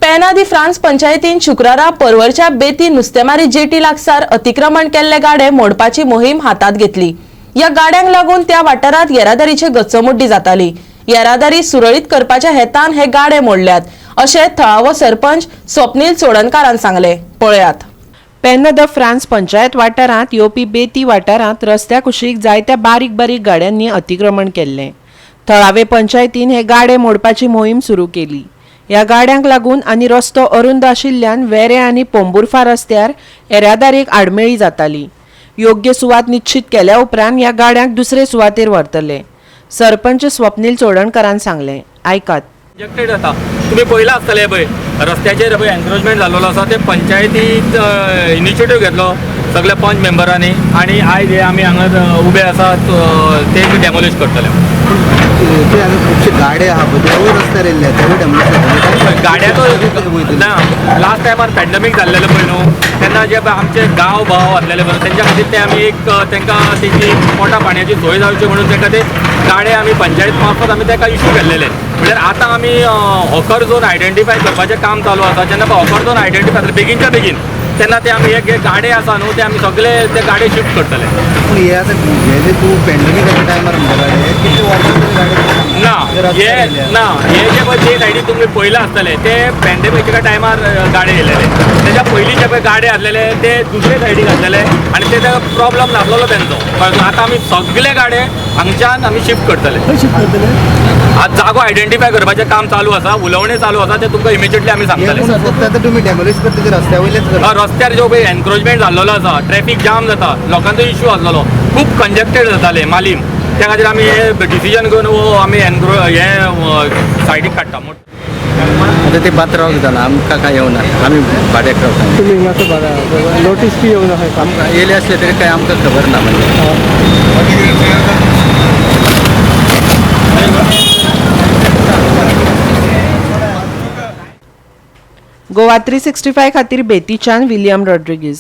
पेना दी फ्रांस पंचायतीन शुक्रारा पर्वरच्या बेती नुस्तेमारी जेटी लागसार अतिक्रमण केल्ले गाडे मोडपाची मोहीम हातात घेतली. ह्या गाड्यांक लागून त्या वाठारात येरादारीची गच्चमुड्डी जाताली. येरादारी सुरळीत करपाच्या हेतान हे गाडे मोडल्यात अशें थळावो सरपंच स्वप्नील चोडणकारान सांगले. पळयात. पेन्ना the France panchayat वाठारांत येवपी बेती वाठारांत रस्त्या कुशीक जायत्या बारीक बारीक गाड्यांनी अतिक्रमण केल्लें. थळावे पंचायतीन हे गाडे मोडपाची मोहीम सुरू केली. ह्या गाड्यांक लागून आनी रस्तो अरुंद आशिल्ल्यान वेरें आनी पोंबुर्फा रस्त्यार येरादारीक आडमेळी जाताली. योग्य सुवात निश्चित केल्या उपरांत ह्या गाड्यांक दुसरे सुवातेर व्हरतले, सरपंच स्वप्नील चोडणकारान सांगलें. आयकात. कंजक्टेड जाता. तुमी पळयलां आसतलें, पळय रस्त्याचेर पळय एन्क्रोचमेंट जाल्लो आसा. ते पंचायतीत इनिशिएटीव घेतलो सगल्या पंच मेंबरांनी आनी आयज हे आमी हांगा उबे आसात, ते बी डेमोलिश करतले. ते हांगा खुबशे गाडे आहा पळय, तेवूय रस्त्यार येयल्ले, तेवूय डॅमेज जातले. गाड्याचो ना, लास्ट टायमार पॅन्डेमीक जाल्लेलो पळय न्हू, तेन्ना जे पळय आमचे गांव भाव आसलेले पळय, तेंच्या खातीर ते आमी एक तांकां तेंची पोटा पाणयाची सोय जावची म्हणून तांकां ते गाडे आमी पंचायत मार्फत आमी ताका इशू केल्लेले. म्हणल्यार आतां आमी हॉकर झोन आयडेंटिफाय करपाचें काम चालू आसा. जेन्ना पळय हॉकर झोन आयडेंटिफाय जातले बेगीनच्या बेगीन, तेन्ना ते आमी एक गाडे आसा न्हू, ते आमी सगळे ते गाडे शिफ्ट करतले. पूण हे आतां हे जे तूं पॅन्डेमिकाच्या टायमार म्हणटा गाडे, कितले वर्सां तरी गाडे ना. ते रस्त्यार हे येयल्ले. ना, हे जे पळय जे सायडीन तुमी पळयलां आसतले, ते पॅन्डेमिकाच्या टायमार गाडे येयलेले. तेच्या पयलीं जे पळय गाडे आसलेले ते दुसरे सायडीक आसलेले आनी ते प्रॉब्लम नासलेलो तेंचो. कळ्ळें? आतां आमी सगळे गाडे हांगच्यान आमी शिफ्ट करतले. आज जागो आयडेंटिफाय करपाचें काम चालू आसा, उलोवणें चालू आसा, ते तुमकां इमिजिएटली आमी हे सांगतले. पूण फक्त आतां तुमी डॅमोलिश करता ते रस्त्या वयलेच करता? रस्त्यार जो पळय एन्क्रोचमेंट जाल्लेलो आसा, ट्रॅफीक जाम जाता, लोकांचो इश्यू आसलेलो, खूब कंजक्टेड जाताले मालीम, त्या खातीर आमी हे डिसिजन घेवन हो आमी एन्क्रो हे सायडीक काडटा. आतां ते पात्रांव जालां, आमकां कांय येवना, आमी भाड्याक रावता. तुमी हिंगासर भाड्या नोटीस बी येवना खंय? आमकां येयले आसले तरी कांय आमकां खबर ना म्हणजे. गोवा 365 खातीर बेतीच्यान विलियम रॉड्रिगीज.